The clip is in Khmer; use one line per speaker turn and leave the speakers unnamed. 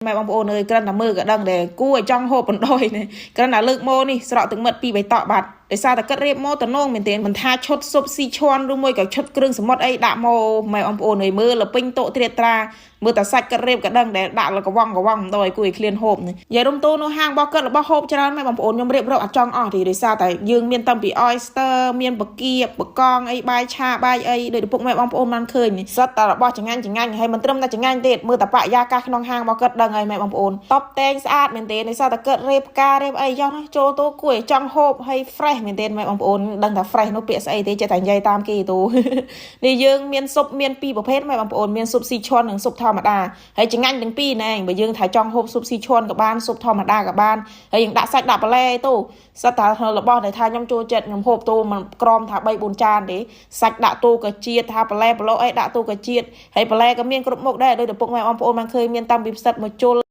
ម៉ែបងប្អូនអើយគ្រាន់តែមើលក៏ដឹងដែរគួរឲ្យចង់ហូបបណ្ដោយនេះគ្រាន់តែលើកមកនេះស្រក់ទឹកមិត្តពីរបីតក់បាត់ដោយសារតែគិតរៀបមកតំណងមែនទែនមិនថាឈុតស៊ុបស៊ីឈွန်ឬមួយក៏ឈុតគ្រឿងសមុទ្រអីដាក់មកម៉ែបងប្អូនអើយមើលលពេញតុត្រៀតត្រាមើលតែសាច់គិតរៀបក៏ដឹងដែរដាក់លកវងកវងបណ្ដោយគួរឲ្យឃ្លានហូបនេះនិយាយរំទូនៅហាងរបស់គិតរបស់ហូបច្រើនម៉ែបងប្អូនខ្ញុំរៀបរកអត់ចង់អស់ទេដោយសារតែយើងមានតាំងពី oyster មានបកៀបបកងអីបាយឆាបាយអីដោយពុកម៉ែបងប្អូនបានឃើញនេះសុទ្ធតែរបស់ចងាញ់ចងាញ់ហើយមិនត្រឹមតែចងាញ់ទេមើលតែបរិយាកាសក្នុងហាងរបស់គិតដឹងហើយម៉ែបងប្អូនតបតែងស្អាតមែនទេដោយសារតែគិតរៀបផ្ការៀបអីចុះណាចូលទៅគួរឲ្យចង់ហូបហើយ fresh មែនទេម៉ែបងប្អូនដឹងថា fresh នោះពាក្យស្អីទេចេះតែនិយាយតាមគេទូ នេះយើងមានស៊ុបមានពីរប្រភេទម៉ែបងប្អូនមានស៊ុបស៊ីឈွန်និងស៊ុបធម្មតាហើយចងាញ់ទាំងពីរណែបើយើងថាចង់ហូបស៊ុបស៊ីឈွန်ក៏បានស៊ុបធម្មតាក៏បានហើយយើងដាក់សាច់ដាក់បន្លែទៅសិតតែរបស់ដែលថាខ្ញុំចូលចិត្តខ្ញុំហូបទូមិនក្រមថា3 4ចានទេសាច់ដាក់ទូក៏ជាតិថាបន្លែប្លោអីដាក់ទូក៏ជាតិហើយបន្លែក៏មានគ្រប់មុខដែរដោយតែពុកម៉ែបងប្អូនបានឃើញមានតាំងពីផ្សិតមកជុល